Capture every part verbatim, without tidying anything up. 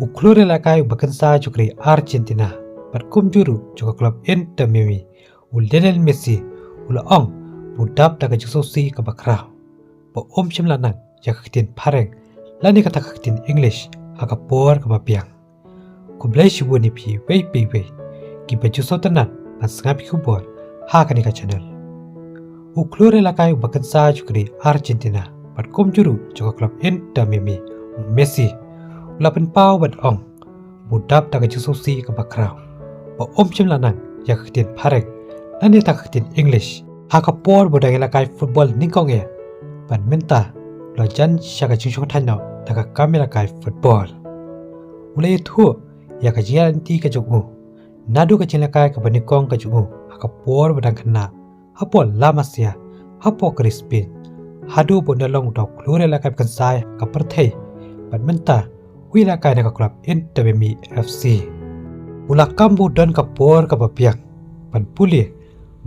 U khlur ïalehkai uba kynsa jong ka ri Argentina bad kumjuh ruh jong ka klub Inter Miami, u Lionel Messi, u la ong ba u dap da ka jingsngewsih kaba khraw ba um shym la nang ïa ka ktien phareng lane kata ka ktien English ha ka por kaba biang. Khublei shibun ïa phi iwei pa iwei kiba ju sngewtynnat ban sngap ïa ki khubor ha kane ka channel. U khlur ïalehkai uba kynsa jong ka ri Argentina bad kumjuh ruh jong ka klub Inter Miami, u Messi, u la pynpaw bad ong ba u dap da ka jingsngewsih kaba khraw ba um shym la nang ïa ka ktien phareng lane kata ka ktien English ha ka por ba u dang ïalehkai football nyngkong eh, bad mynta u la jan sha ka jingshongthait noh da ka kam ïalehkai football. U la ïathuh ïa ka jingïaid lynti ka jong u naduh ka jingïalehkai kaba nyngkong ka jong u ha ka por ba dang khynnah hapoh La Masia, hapoh ka ri Spain, haduh ba u la long uta u khlur ïalehkai ba kynsa ha ka pyrthei, bad mynta u ïalehkai na ka klub Inter Miami F C. U la kam ba u don ka por kaba biang ban pule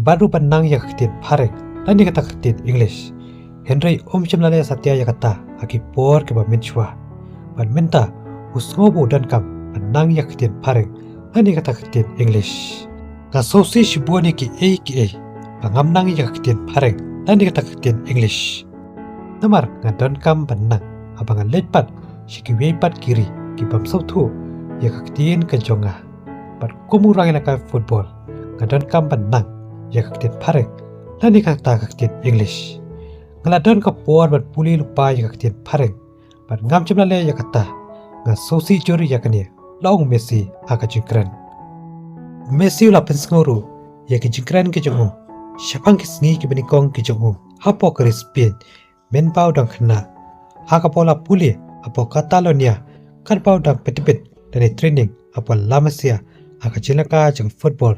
bad ruh ban nang ïa ka ktien phareng lane kata ka ktien English, hynrei um shym la leh satia ïa kata ha ki por kiba mynshuwa. Bad mynta u sngew ba u donkam ban nang ïa ka ktien phareng lane kata ka ktien English. Nga sngewsih shibun ïa kiei kiei ba ngam nang ïa ka ktien phareng lane kata ka ktien English. Namar nga donkam ban nang haba nga leit pat sha kiwei pat ki ri kibym sngewthuh ïa ka ktien ka jong nga. Bad kum u rangïalehkai football, nga donkam ban nang ïa ka ktien phareng lane kata ka ktien English. Nga la don ka por ban pule lypa ïa ka ktien phareng bad ngam shym la leh ïa kata. Nga sngewsih jur ïa kane, la ong u Messi ha ka jingkren. U Messi u la pynsngew ruh ïa ki jingkren ki jong u shaphang ki sngi kiba nyngkong ki jong u hapoh ka ri Spain mynba u dang khynnah, ha kaba u la pule hapoh Catalonia katba u dang pyntbit lane training hapoh La Masia ha ka jingïalehkai jong football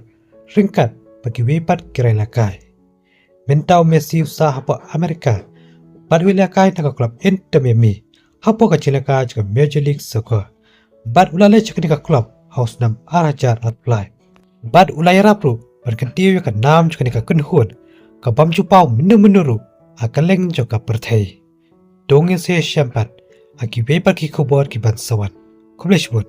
ryngkat bad kiwei pat ki rangïalehkai. Mynta u Messi u sah hapoh Amerika bad u ïalehkai na ka klub Inter Miami hapoh ka jingïalehkai jong ka Major League Soccer. Bad u la leit sha kane ka klub ha u snem ar hajar arphew lai. Bad u la ïarap ruh ban kyntiew ïa ka nam jong kane ka kynhun kabym ju paw mynno mynno ruh ha kylleng jong ka pyrthei. To ngin sa ïashem pat ha kiwei pat ki khubor kiban sa wan. Khublei shibun.